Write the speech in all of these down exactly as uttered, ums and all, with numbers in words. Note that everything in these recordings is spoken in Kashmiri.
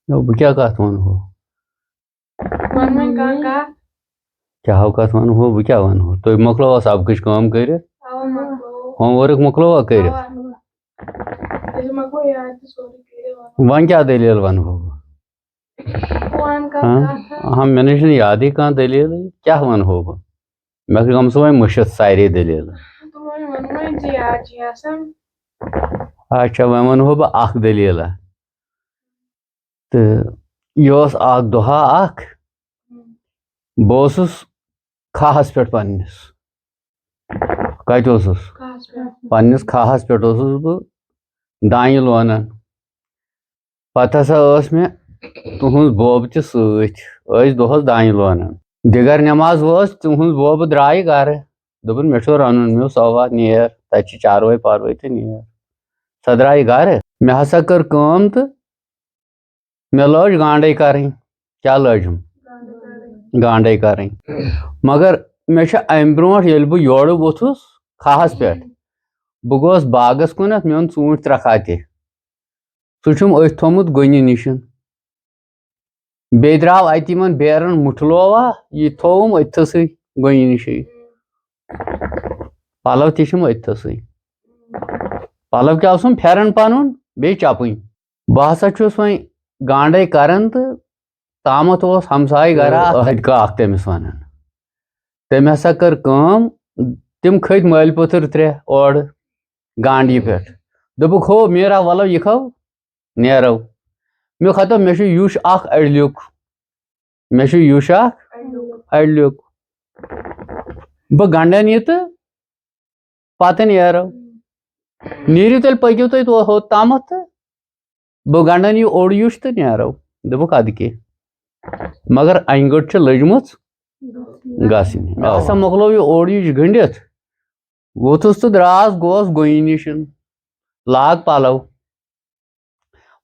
نو، بہٕ کیٛاہ کَتھ وَنہو؟ وَن وۄنۍ کانٛہہ کَتھ۔ کیٛاہ ہو کَتھ وَنہو، بہٕ کیٛاہ وَنہو؟ تُہۍ مۄکلٲوا سبقٕچ کٲم کٔرِتھ؟ اَوا مۄکلو۔ ہوم ؤرٕک مۄکلٲوا کٔرِتھ؟ اَوا۔ ییٚلہِ مۄکلو یاد تہِ سورُے کٔرِتھ وَنہو۔ وۄنۍ کیٛاہ دٔلیٖل وَنہو بہٕ؟ وَن ہاں؟ کانٛہہ کَتھ۔ اہم، مےٚ نَے چھُنہٕ یادٕے کانٛہہ دٔلیٖلٕے، کیٛاہ وَنہو بہٕ؟ مےٚ گٔمژٕ وۄنۍ مٔشِتھ سارے دٔلیٖلہٕ۔ تہٕ وۄنۍ وَن وۄنۍ ژےٚ یاد چھِ آسان۔ اچھا، وۄنۍ وَنہو بہٕ اَکھ دٔلیٖلہ۔ تہٕ یہِ اوس اَکھ دۄہا اَکھ، بہٕ اوسُس کھاہَس پٮ۪ٹھ پنٛنِس۔ کَتہِ اوسُس؟ کھاہَس پٮ۪ٹھ۔ پنٛنِس کھاہَس پٮ۪ٹھ اوسُس بہٕ دانہِ لونان۔ پَتہٕ ہسا ٲس مےٚ تُہٕنٛز بوبہٕ تہِ سۭتۍ، ٲسۍ دۄہَس دانہِ لونان۔ دِگر نٮ۪ماز وٲژ، تُہٕنٛز بوبہٕ درٛایہِ گَرٕ۔ دوٚپُن، "مےٚ چھُ رَنُن۔" مےٚ اوس، "اَوا، نیر، تَتہِ چھِ چاروٲے پاروٲے تہٕ نیر۔" سۄ درٛایہِ گَرٕ۔ مےٚ ہسا کٔر کٲم تہٕ مےٚ لٲج گانڈَے کَرٕنۍ۔ کیٛاہ لٲجِم؟ گانڈَے کَرٕنۍ۔ مگر مےٚ چھُ اَمہِ برونٛٹھ، ییٚلہِ بہٕ یورٕ ووٚتھُس کھاہَس پٮ۪ٹھ، بہٕ گوس باغَس کُنَتھ، مےٚ اوٚن ژوٗنٛٹھۍ ترٛکھ اَتہِ۔ سُہ چھُم أتھۍ تھوٚمُت گوٚنہِ نِشَن۔ بیٚیہِ درٛاو اَتہِ یِمَن بیرَن مُٹھلووا، یہِ تھووُم أتھۍ تھَسٕے گوٚنہِ نِشٕے۔ پَلَو تہِ چھِم أتھۍ تھَسٕے۔ پَلَو کیٛاہ اوسُم؟ پھٮ۪رَن پَنُن، بیٚیہِ چَپٕنۍ۔ بہٕ ہسا چھُس وۄنۍ گانڈَے کَران تہٕ تامَتھ اوس ہمساے گَرا اَکھ، اَتہِ کاکھ تٔمِس وَنان۔ تٔمۍ ہسا کٔر کٲم، تِم کھٔتۍ مٲلۍ پوٚتُر ترٛےٚ اورٕ گانڈی پٮ۪ٹھ۔ دوٚپُکھ، "ہو میٖرا، وَلو یہِ کھو، نیرو۔" مےٚ کھَتو، مےٚ چھُ یوٚش اَکھ اَڑلیُک، مےٚ چھُ یوٚش اَکھ اَڑلیُک۔ بہٕ گنٛڈَن یہِ تہٕ پَتہٕ نیرو۔ نیٖرِو تیٚلہِ، پٔکِو تُہۍ تو-، ہو تامَتھ تہٕ بہٕ گنٛڈَن یہِ اوٚڑ یوٚش تہٕ نیرو۔ دوٚپُکھ، "اَدٕ کیٛاہ؟" مگر اَنہِ گٔٹ چھِ لٔجمٕژ گژھٕنۍ۔ مےٚ ہسا مۄکلو یہِ اوٚڑ یوٚش گٔنٛڈِتھ، ووٚتھُس تہٕ درٛاس، گوس گوٚنہِ نِشَن، لاگ پَلَو۔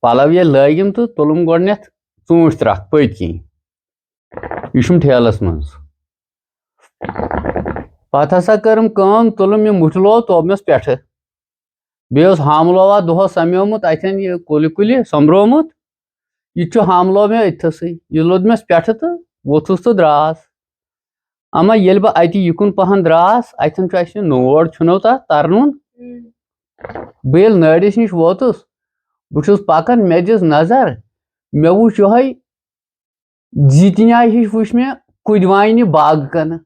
پَلَو ییٚلہِ لٲگِم تہٕ تُلُم گۄڈٕنٮ۪تھ ژوٗنٛٹھۍ ترٛکھ پٔتۍ کِنۍ۔ یہِ چھُم ٹھیلَس منٛز۔ پَتہٕ ہسا کٔرٕم کٲم، تُلُم یہِ مُٹھلو، توٚبمَس پٮ۪ٹھٕ۔ بیٚیہِ اوس ہاملووا دۄہَس سَمیومُت اَتھٮ۪ن یہِ کُلہِ کُلہِ سۄمبرومُت۔ یہِ تہِ چھُ ہاملو مےٚ أتھۍ تھَسٕے۔ یہِ لوٚد مےٚ پٮ۪ٹھٕ تہٕ ووٚتھُس تہٕ درٛاس۔ اما ییٚلہِ بہٕ اَتہِ یِکُن پَہَن درٛاس، اَتھٮ۪ن چھُ اَسہِ نوڈ چھُنو تَتھ تَرنُن۔ بہٕ ییٚلہِ نٲرِس نِش ووتُس، بہٕ چھُس پَکان، مےٚ دِژ نظر، مےٚ وُچھ یِہوٚے زِتنیٛاے ہِش وٕچھ مےٚ کُدوانہِ باغہٕ کَنہٕ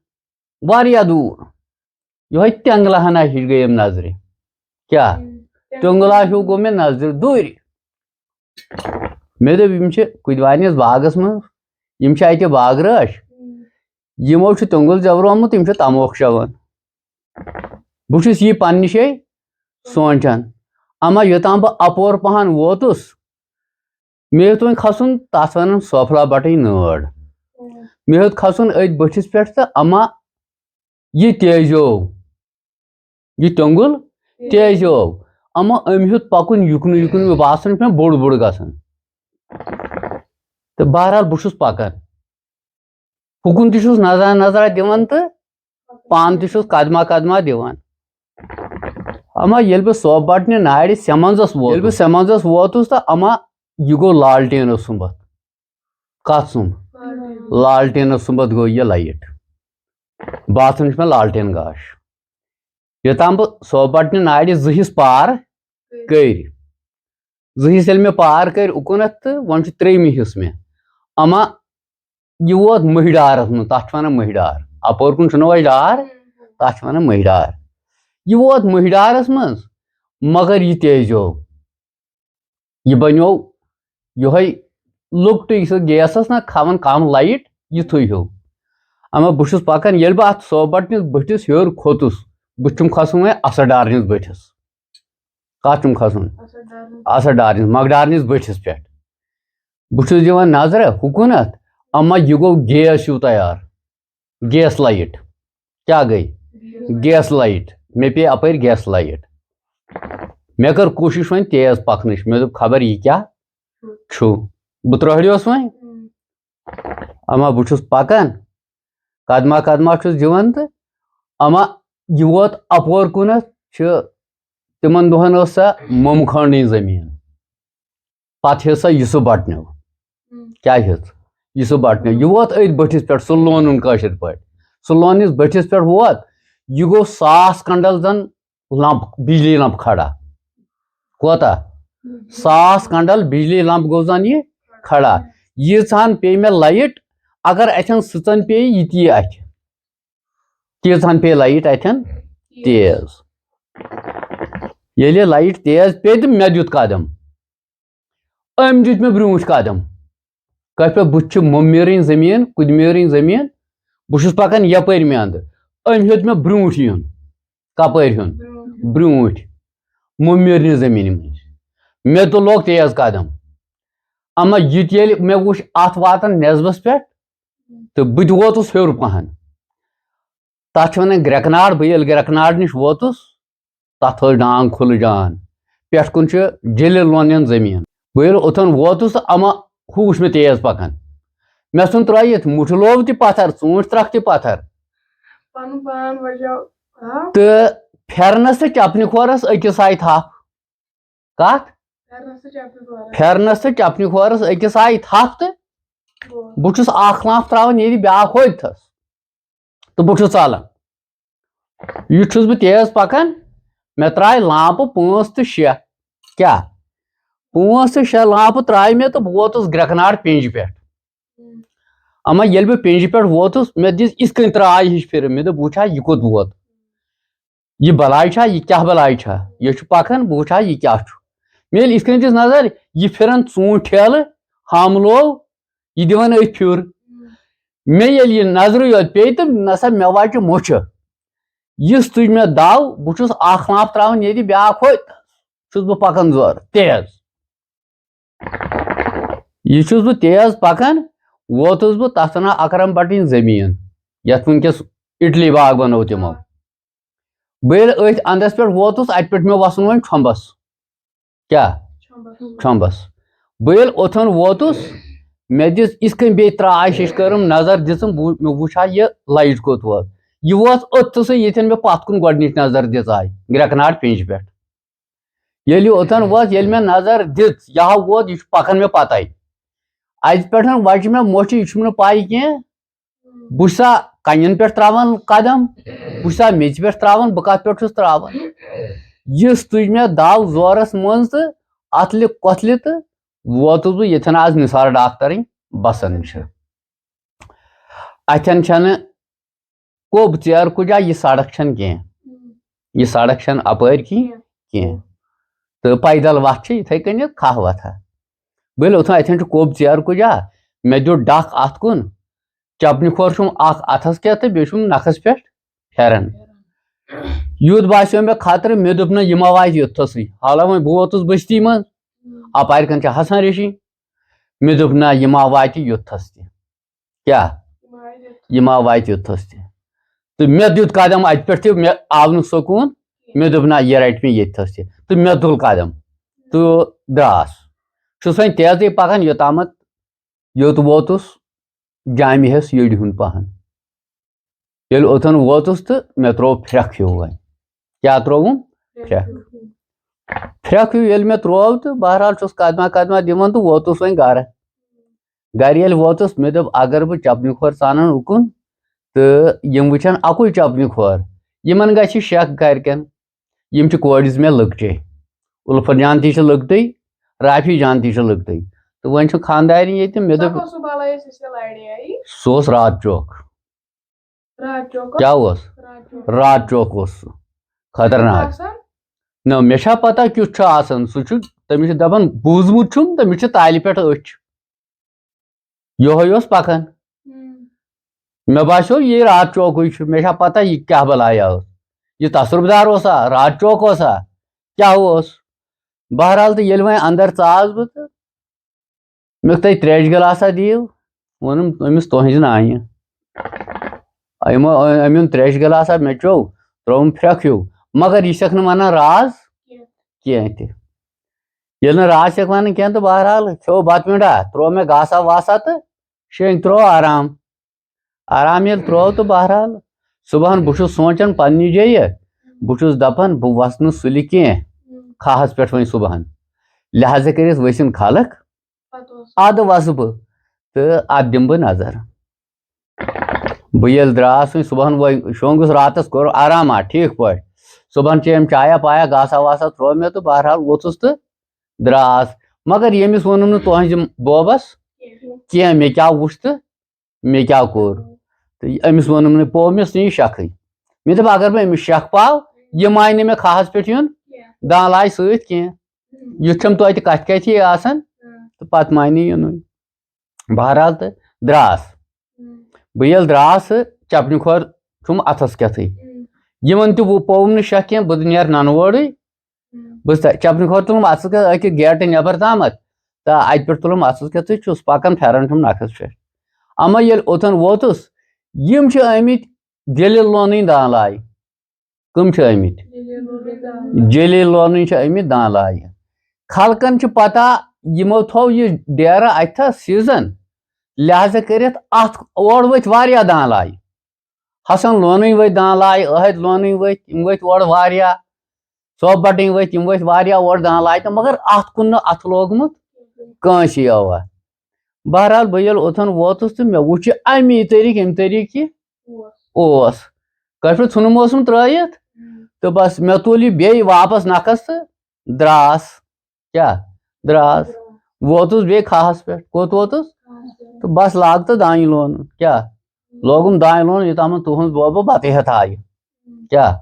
واریاہ دوٗر۔ یِہوٚے تٮ۪نٛگلہٕ ہنا ہِش گٔیَم نظرِ۔ کیٛاہ؟ تٮ۪نٛگلہٕ ہیوٗ گوٚو مےٚ نظرِ دوٗرِ۔ مےٚ دوٚپ، "یِم چھِ کُدوانِس باغَس منٛز، یِم چھِ اَتہِ باغہٕ رٲچھ، یِمو چھُ تٮ۪نٛگُل زٮ۪ورومُت، یِم چھِ تَموکھ چٮ۪وان۔" بہٕ چھُس یہِ پنٛنہِ جایہِ سونٛچان۔ اما یوٚتام بہٕ اَپور پَہَن ووتُس، مےٚ ہیوٚت وۄنۍ کھسُن، تَتھ وَنان سوفلا بَٹٕنۍ نٲر۔ مےٚ ہیوٚت کھسُن أتھۍ بٔٹھِس پٮ۪ٹھ تہٕ اما یہِ تیزیو، یہِ تیوٚنٛگُل تیزیو۔ اما أمۍ ہیوٚت پَکُن یُکنہٕ یُکنہٕ، مےٚ باسان چھُ مےٚ بوٚڑ بوٚڑ گژھان۔ تہٕ بہرحال بہٕ چھُس پَکان۔ ہُکُن تہِ چھُس نظرا نظرا دِوان تہٕ پانہٕ تہِ چھُس قدمہ قدمہ دِوان۔ اما ییٚلہِ بہٕ صوف بٹنہِ نارِ سٮ۪منٛزس ووتُس، ییٚلہِ بہٕ سٮ۪منٛزس ووتُس تہٕ اما یہِ گوٚو لالٹینس سُمبتھ۔ کتھ سُمب؟ لالٹینس سُمبتھ گوٚو یہِ لایٹ۔ باسان چھُ مےٚ لالٹین گاش۔ یوٚتام بہٕ صوف بٹنہِ نارِ زٕ حصہٕ پار کٔرۍ، زٕ حصہٕ ییٚلہِ مےٚ پار کٔرۍ اُکُنتھ تہٕ وۄنۍ چھُ ترٛیٚیِمہِ حصہٕ مےٚ۔ اما یہِ ووت مٔہۍ ڈارس منٛز، تتھ چھِ ونان مٔہۍ ڈار۔ اپور کُن چھُنہ وۄنۍ ڈار، تتھ چھِ ونان مٔہۍ ڈار۔ یہِ ووت مٔہۍ ڈارس منٛز، مگر یہِ تیزیو۔ یہِ بنیو یِہوٚے لۄکٹُے، سُہ گیسس نہ کھاوان کم لایٹ، یِتھُے ہیوٗ۔ اما بہٕ چھُس پکان، ییٚلہِ بہٕ اتھ صوف بٹنِس بٔٹھِس ہیوٚر کھوٚتُس، بہٕ چھُم کھسُن وۄنۍ اسد ڈارنِس بٔٹھِس۔ کتھ چھُم کھسُن؟ اسد ڈارنِس، مۄغل ڈارنِس بٔٹھِس پٮ۪ٹھ۔ بہٕ چھُس دِوان نظرہ ہُکُنتھ، اما یہِ گوٚو گیس ہیوٗ تیار، گیس لایٹ۔ کیٛاہ گٔے؟ Gas light. مےٚ پیٚیہِ اپٲرۍ گیس لایٹ۔ مےٚ کٔر کوٗشِش وۄنۍ تیز پکنٕچ، مےٚ دوٚپ، خبر یہِ کیٛاہ چھُ۔ بہٕ ترٛوہڑیوس وۄنۍ۔ اما بہٕ چھُس پکان، قدمہ قدمہ چھُس دِوان تہٕ اما یہِ ووت اپور کُنتھ، چھِ تِمن دۄہن ٲس سۄ ممہٕ کھنڈٕنۍ زٔمیٖن۔ پتہٕ ہیٚژ سۄ یہِ سُہ بٹنیو۔ کیٛاہ ہیٚژ؟ یہِ سُہ بَٹنہٕ، یہِ ووت أتھۍ بٔٹھِس پٮ۪ٹھ، سُہ لونُن کٲشِر پٲٹھۍ۔ سُہ لوننِس بٔٹھِس پٮ۪ٹھ ووت، یہِ گوٚو ساس کنڈل زن لمپ، بجلی لمپ کھڑا۔ کوتاہ؟ ساس کنڈل بجلی لمپ گوٚو زن یہِ کھڑا۔ ییٖژہن پیٚیہِ مےٚ لایٹ، اگر اتھٮ۪ن سٕژن پیٚیہِ، یہِ تہِ یہِ اتھِ۔ تیٖژہن پیٚیہِ لایٹ اتھٮ۪ن تیز۔ ییٚلہِ لایٹ تیز پیٚیہِ تہٕ مےٚ دیُت قدم، أمۍ دیُت مےٚ برٛونٛٹھ قدم۔ کَتہِ پٮ۪ٹھ؟ بُتھِ چھِ مُمِرٕنۍ زٔمیٖن، کُدمیرٕنۍ زٔمیٖن۔ بہٕ چھُس پَکان یَپٲرۍ مےٚ اَندٕ۔ أمۍ ہیوٚت مےٚ برٛونٛٹھ یُن۔ کَپٲرۍ ہیوٚن؟ برٛونٛٹھ۔ برٛونٛٹھ۔ مُمِرنہِ زٔمیٖنہِ منٛز۔ مےٚ تہِ لوگ تیز قدم۔ اما یہِ تہِ ییٚلہِ مےٚ وُچھ اَتھ واتان نٮ۪صبَس پٮ۪ٹھ، تہٕ بہٕ تہِ ووتُس ہیوٚر پَہَن۔ تَتھ چھِ وَنان گرٛٮ۪کناڈ۔ بہٕ ییٚلہِ گرٛٮ۪کناڈ نِش ووتُس، تَتھ ٲس ڈانٛگ کھُلہٕ جان۔ پٮ۪ٹھ کُن چھُ جٔلہِ لونِن زٔمیٖن۔ بہٕ ییٚلہِ اوٚتَن ووتُس تہٕ اَما ہُہ وُچھ مےٚ تیز پَکان۔ مےٚ ژھُن ترٛٲیِتھ مُٹھِ لوو تہِ پَتھر، ژوٗنٛٹھۍ ترٛکھ تہِ پَتھر۔ پَنُن پان وَجاو۔ آ۔ تہٕ پھٮ۪رنَس تہٕ چَپنہِ کھورَس أکِس آیہِ تھپھ۔ کَتھ؟ پھٮ۪رنَس تہٕ چَپنہِ کھورَس۔ پھٮ۪رنَس تہٕ چَپنہِ کھورَس أکِس آیہِ تھپھ تہٕ بہٕ چھُس اَکھ لانٛپھ ترٛاوان ییٚتہِ بیٛاکھ ہوٚتہِ تھَس۔ تہٕ بہٕ چھُس ژَلان۔ یُتھ چھُس بہٕ تیز پَکان، مےٚ ترٛایہِ لانٛپہٕ پانٛژھ تہٕ شےٚ۔ کیٛاہ؟ پانٛژھ تہٕ شےٚ لانٛپہٕ ترٛایہِ مےٚ تہٕ بہٕ ووتُس گرٛٮ۪کناڈ پِنٛجہِ پٮ۪ٹھ۔ اما ییٚلہِ بہٕ پِنٛجہِ پٮ۪ٹھ ووتُس، مےٚ دِژ یِتھ کٔنۍ ترٛاے ہِش پھِرٕ، مےٚ دوٚپ، "بہٕ وٕچھِ ہا، یہِ کوٚت ووت؟ یہِ بَلاے چھا؟ یہِ کیٛاہ بَلاے چھا؟ یہِ چھُ پَکان، بہٕ وٕچھِ ہا، یہِ کیٛاہ چھُ؟" مےٚ ییٚلہِ یِتھ کٔنۍ دِژ نظر، یہِ پھِران ژوٗنٛٹھۍ ٹھیلہٕ، ہامہٕ لوو، یہِ دِوان أتھۍ پھیُر۔ مےٚ ییٚلہِ یہِ نظرٕے یوت پیٚیہِ تہٕ نسا مےٚ وَچہِ مۄچھِ۔ یِژھ تُج مےٚ دَو، بہٕ چھُس اَکھ لانٛپھ ترٛاوان ییٚتہِ، بیٛاکھ ہوٚتہِ، چھُس بہٕ پَکان زورٕ تیز۔ یہِ چھُس بہٕ تیز پَکان، ووتُس بہٕ تَتھ وَنان اَکرم بَٹٕنۍ زٔمیٖن، یَتھ وٕنکیٚس اِٹلی باغ بَنوو تِمو۔ بہٕ ییٚلہِ أتھۍ اَنٛدَس پٮ۪ٹھ ووتُس، اَتہِ پٮ۪ٹھ مےٚ وَسُن وۄنۍ چھۄمبَس۔ کیٛاہ؟ چھۄمبَس۔ چھۄمبَس۔ بہٕ ییٚلہِ اوٚتھَن ووتُس، مےٚ دِژ یِتھ کٔنۍ بیٚیہِ ترٛاش ہِش کٔرٕم، نظر دِژٕم، بہٕ، مےٚ وٕچھ ہا یہِ لایٹ کوٚت ووت۔ یہِ ووت أتھسٕے، ییٚتٮ۪ن مےٚ پَتھ کُن گۄڈٕنِچ نظر دِژ آے، گرٛٮ۪کناڈ پِنٛجہِ پٮ۪ٹھ۔ ییٚلہِ یہِ اوٚتَن ووت، ییٚلہِ مےٚ نظر دِژ، یہِ ہا ووت، یہِ چھُ پَکان مےٚ پَتَے۔ اَتہِ پٮ۪ٹھ وَچہِ مےٚ مۄچھِ، یہِ چھُم نہٕ پَے کینٛہہ۔ بہٕ چھُسا کَنٮ۪ن پٮ۪ٹھ ترٛاوان قدم؟ بہٕ چھُسا میٚژِ پٮ۪ٹھ ترٛاوان؟ بہٕ کَتھ پٮ۪ٹھ چھُس ترٛاوان؟ یِژھ تُج مےٚ دَو زورَس منٛز تہٕ اَتھٕ لہِ کۄتھلہِ تہٕ ووتُس بہٕ ییٚتٮ۪ن آز نثار ڈاکٹرٕنۍ بَسان چھِ۔ اَتھٮ۪ن چھَنہٕ کوٚب ژیر کُجا، یہِ سڑک چھَنہٕ کینٛہہ۔ یہِ سڑک چھَنہٕ اَپٲرۍ کِنۍ کینٛہہ۔ تہٕ پیدل وَتھ چھِ یِتھَے کٔنٮ۪تھ کھاہ وَتھا۔ بٔلۍ اوٚتھَن اَتھٮ۪ن چھُ کوٚب ژیر کُجا، مےٚ دیُت ڈَکھ اَتھ کُن، چَپنہِ کھور چھُم اَکھ اَتھَس کٮ۪تھ تہٕ بیٚیہِ چھُم نَکھَس پٮ۪ٹھ پھٮ۪رَن۔ یُتھ باسیو مےٚ خطرٕ، مےٚ دوٚپ، "نہ، یِم ما واتہِ یوٚتتھَسٕے؟" حالانکہ وۄنۍ بہٕ ووتُس بٔستی منٛز، اَپارِ کَن چھِ حسن ریشی۔ مےٚ دوٚپ، "نہ، یہِ ما واتہِ یوٚتتھَس تہِ۔" کیٛاہ؟ یہِ ما واتہِ یوٚتتھَس تہِ۔ تہٕ مےٚ دیُت قدم اَتہِ پٮ۪ٹھ تہِ، مےٚ آو نہٕ سکوٗن۔ مےٚ دوٚپ، "نہ، یہِ رَٹہِ مےٚ ییٚتتھَس تہِ۔" تہٕ مےٚ تُل قدم تہٕ درٛاس۔ چھُس وۄنۍ تیزٕے پَکان، یوٚتامَتھ یوٚت ووتُس جامہِ ہٮ۪س یٔڈِ ہُنٛد پَہَن۔ ییٚلہِ اوٚتَن ووتُس تہٕ مےٚ ترٛوو پھرٛٮ۪کھ ہیوٗ وۄنۍ۔ کیٛاہ ترٛووُم؟ پھرٛٮ۪کھ۔ پھرٛٮ۪کھ ہیوٗ ییٚلہِ مےٚ ترٛوو تہٕ بہرحال چھُس قدمہ قدمہ دِوان تہٕ ووتُس وۄنۍ گَرٕ۔ گَرِ ییٚلہِ ووتُس، مےٚ دوٚپ، اگر بہٕ چَپنہِ کھۄر ژانَن اُکُن تہٕ یِم وٕچھَن اَکُے چَپنہِ کھۄر، یِمَن گژھِ شَک گَرِکٮ۪ن۔ یِم چھِ کورِ زٕ مےٚ لۄکچے۔ اُلفت جان تہِ چھِ لۄکٹٕے، رافی جان تہِ چھِ لۄکٹٕے۔ تہٕ وۄنۍ چھُ خانٛدارِنۍ ییٚتہِ، مےٚ دوٚپ، سُہ اوس رات چوک۔ رات چوک۔ کیٛاہ اوس؟ رات چوک۔ رات چوک اوس سُہ۔ خطرناک۔ آسان؟ نہ، مےٚ چھا پتہ کیُتھ چھُ آسان؟ سُہ چھُ، تٔمِس چھِ دَپان، بوٗزمُت چھُم، تٔمِس چھِ تالہِ پٮ۪ٹھ أچھ۔ یِہوٚے اوس پَکان۔ مےٚ باسیو، یہِ رات چوکٕے چھُ۔ مےٚ چھا پَتہ، یہِ کیٛاہ بَلایا ٲس؟ یہِ تصرُف دار اوسا؟ رات چوک اوسا؟ کیٛاہ اوس؟ بہرحال، تہٕ ییٚلہِ وۄنۍ اَندَر ژاس بہٕ تہٕ مےٚ تۄہہِ ترٛیشہِ گِلاسا دِیِو، ووٚنُم أمِس تُہٕنٛزِ نانہِ۔ أمۍ، أمۍ اوٚن ترٛیشہِ گِلاسا، مےٚ چیوٚو، ترٛووُم پھرٛٮ۪کھ ہیوٗ، مگر یہِ چھَکھ نہٕ وَنان راز کینٛہہ تہِ۔ ییٚلہِ نہٕ راز چھَکھ وَنان کینٛہہ تہٕ بہرحال کھیوٚو بَتہٕ میوٚنٛڈا، ترٛوو مےٚ گاسا واسا تہٕ شیٚنٛگۍ ترٛوو آرام۔ آرام ییٚلہِ ترٛوو تہٕ بہرحال صُبحن بہٕ چھُس سونٛچان پنٛنہِ جایہِ، بہٕ چھُس دَپان بہٕ وَسہٕ نہٕ سُلہِ کینٛہہ کھاہَس پٮ۪ٹھ وۄنۍ صُبحن۔ لہذا کٔرِتھ ؤسِن خلق، پتہٕ اوس۔ اَدٕ وَسہٕ بہٕ۔ تہٕ اَتھ دِمہٕ بہٕ نظر۔ بہٕ ییٚلہِ درٛاس وۄنۍ صُبحن، وۄنۍ شۄنٛگُس راتَس، کوٚر آرامہ ٹھیٖک پٲٹھۍ۔ صُبحن چیٚیَم چایا پایا، گاسا واسا ترٛوو مےٚ، تہٕ بہرحال ووٚتھُس تہٕ درٛاس۔ مگر ییٚمِس ووٚنُم نہٕ تُہنٛزِ بوبَس کینٛہہ، مےٚ کیٛاہ وُچھ تہٕ مےٚ کیٛاہ کوٚر۔ تہٕ أمِس ووٚنُم نہٕ، پوٚو مےٚ سُہ یہِ شَکھٕے۔ مےٚ دوٚپ، اگر بہٕ أمِس شَکھ پاو، یہِ مانہِ نہٕ مےٚ کھاہَس پٮ۪ٹھ یُن دانٛلاے سۭتۍ کینٛہہ۔ یُتھ چھَم توتہِ کَتھِ کَتھِ آسان، تہٕ پَتہٕ مانہِ یہِ یِنُے۔ بہرحال تہٕ درٛاس۔ بہٕ ییٚلہِ درٛاس، چپنہِ کھۄر چھُم اَتھَس کٮ۪تھٕے۔ یِمَن تہِ وُ-، پوٚوُم نہٕ شَکھ کینٛہہ، بہٕ تہِ نیرٕ نَنہٕ وورٕے۔ بہٕ چھُس چپنہِ کھۄر تُلُم اَتھَس کٮ۪تھ أکہِ گیٹہٕ نٮ۪بر تامَتھ، تہٕ اَتہِ پٮ۪ٹھ تُلُم اَتھَس کٮ۪تھٕے، چھُس پَکان، پھٮ۪رَن چھُم نَکھَس پٮ۪ٹھ۔ اَما ییٚلہِ اوٚتَن ووتُس، یِم چھِ آمٕتۍ دِلہِ لونٕنۍ دانٛلاے۔ کٕم چھِ آمٕتۍ؟ جلیل لونٕنۍ چھِ آمٕتۍ دانٛلاے۔ خلقن چھِ پتہ، یِمو تھوٚو یہِ ڈیرٕ اَتہِ تھا سیٖزن، لہذا کٔرِتھ اَتھ اورٕ ؤتھۍ واریاہ دانٛلاے۔ حسن لونٕنۍ ؤتھۍ دانٛلاے، أحد لونٕنۍ ؤتھۍ، یِم ؤتھۍ اورٕ واریاہ، صوب بٹٕنۍ ؤتھۍ، یِم ؤتھۍ واریاہ اورٕ دانٛلاے تہٕ، مگر اَتھ کُن نہٕ اَتھٕ لوگمُت کٲنٛسی۔ اَوا، بہرحال، بہٕ ییٚلہِ اوٚتَن ووتُس تہٕ مےٚ وُچھ یہِ اَمی طریٖقہٕ، ییٚمہِ طریٖقہٕ یہِ اوس۔ کٲشِر پٲٹھۍ ژھُنُم اوسُم ترٛٲیِتھ۔ تہٕ بس، مےٚ تُل یہِ بیٚیہِ واپس نَکھَس تہٕ درٛاس۔ کیٛاہ؟ درٛاس۔ ووتُس بیٚیہِ کھاہَس پٮ۪ٹھ۔ کوٚت ووتُس؟ تہٕ بس، لاگ تہٕ دانہِ لونُن۔ کیٛاہ؟ لوگُم دانہِ لونُن، یوٚتام تُہُنٛز بوبہٕ بَتہٕ ہٮ۪تھ آیہِ۔ کیٛاہ؟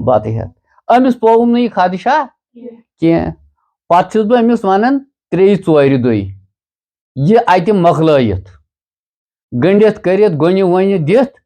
بَتہٕ ہٮ۪تھ۔ أمِس پوٚوُم نہٕ یہِ خدشہ کینٛہہ۔ پَتہٕ چھُس بہٕ أمِس وَنان ترٛیٚیہِ ژورِ دۄہہِ یہِ اَتہِ مۄکلٲیِتھ، گٔنٛڈِتھ کٔرِتھ، گۄنہِ وۄنہِ دِتھ،